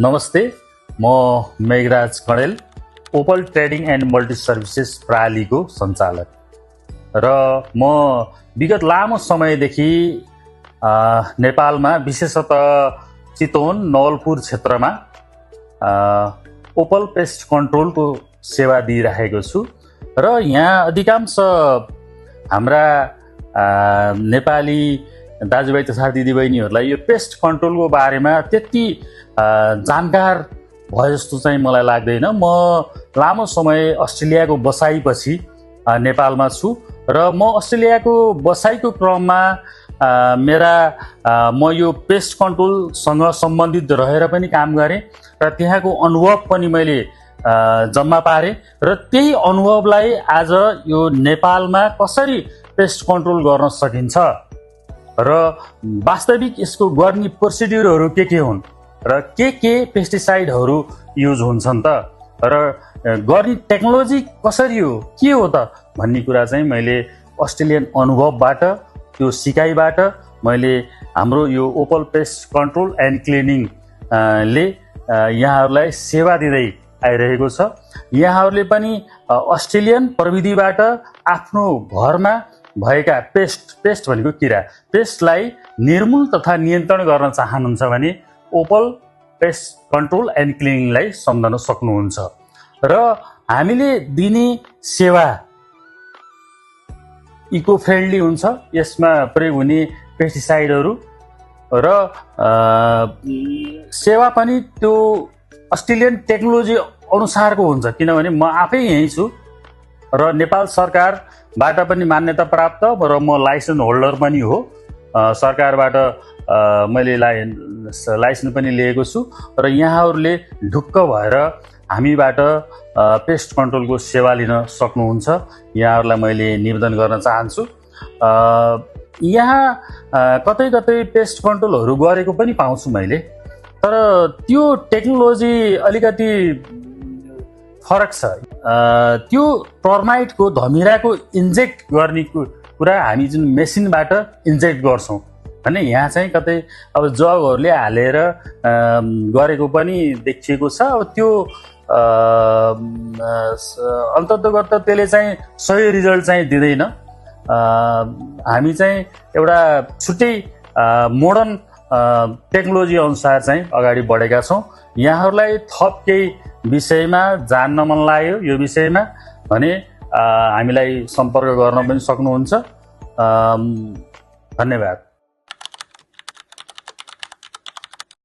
नमस्ते, म Megharaj Kanel, Opal trading and multi services प्रणालीको सञ्चालक र म विगत लामो समयदेखि नेपालमा विशेषतः चितवन नवलपुर क्षेत्रमा ओपल पेस्ट कन्ट्रोलको सेवा दिइरहेको छु र यहाँ अधिकांश हाम्रा नेपाली दाजुभाइ तथा दिदीबहिनीहरूलाई यो पेस्ट कन्ट्रोलको बारेमा त्यति जानकार भए जस्तो चाहिँ मलाई लाग्दैन। म लामो समय अस्ट्रेलियाको बसाइपछि नेपालमा छु र म अस्ट्रेलियाको बसाइको क्रममा म यो पेस्ट कन्ट्रोलसँग सम्बन्धित रहेर पनि काम गरेँ र त्यहाँको अनुभव पनि मैले जम्मा पारेँ र त्यही अनुभवलाई आज यो नेपालमा कसरी पेस्ट कन्ट्रोल गर्न सकिन्छ र वास्तविक यसको गर्ने प्रोसिड्युरहरू के हुन् र के पेस्टिसाइडहरू युज हुन्छन् त र गर्ने टेक्नोलोजी कसरी हो, के हो त भन्ने कुरा चाहिँ मैले अस्ट्रेलियन अनुभवबाट, त्यो सिकाइबाट मैले हाम्रो यो Opal pest control and cleaning ले यहाँहरूलाई सेवा दिँदै आइरहेको छ। यहाँहरूले पनि अस्ट्रेलियन प्रविधिबाट आफ्नो घरमा भएका पेस्ट भनेको किरा, पेस्टलाई निर्मूल तथा नियन्त्रण गर्न चाहनुहुन्छ भने ओपल पेस्ट कन्ट्रोल एन्ड क्लिनिङलाई सम्झन सक्नुहुन्छ र हामीले दिने सेवा इको फ्रेन्डली हुन्छ। यसमा प्रयोग हुने पेस्टिसाइडहरू र सेवा पनि त्यो अस्ट्रेलियन टेक्नोलोजी अनुसारको हुन्छ, किनभने म आफै यहीँ छु र नेपाल सरकारबाट पनि मान्यता प्राप्त र म लाइसेन्स होल्डर पनि हो। सरकारबाट मैले लाइसेन्स पनि लिएको छु र यहाँहरूले ढुक्क भएर हामीबाट पेस्ट कन्ट्रोलको सेवा लिन सक्नुहुन्छ। यहाँहरूलाई मैले निवेदन गर्न चाहन्छु। यहाँ कतै कतै पेस्ट कन्ट्रोलहरू गरेको पनि पाउँछु मैले, तर त्यो टेक्नोलोजी अलिकति फरक छ। त्यो टर्माइटको धमिराको इन्जेक्ट गर्ने कुरा हामी जुन मेसिनबाट इन्जेक्ट गर्छौँ भने यहाँ चाहिँ कतै अब जगहरूले हालेर गरेको पनि देखिएको छ। अब त्यो अन्ततगत त्यसले चाहिँ सही रिजल्ट चाहिँ दिँदैन। हामी चाहिँ एउटा छुट्टै मोडर्न टेक्नोलोजी अनुसार चाहिँ अगाडि बढेका छौँ। यहाँहरूलाई थप केही विषयमा जान्न मन लाग्यो यो विषयमा भने हामीलाई सम्पर्क गर्न पनि सक्नुहुन्छ। धन्यवाद।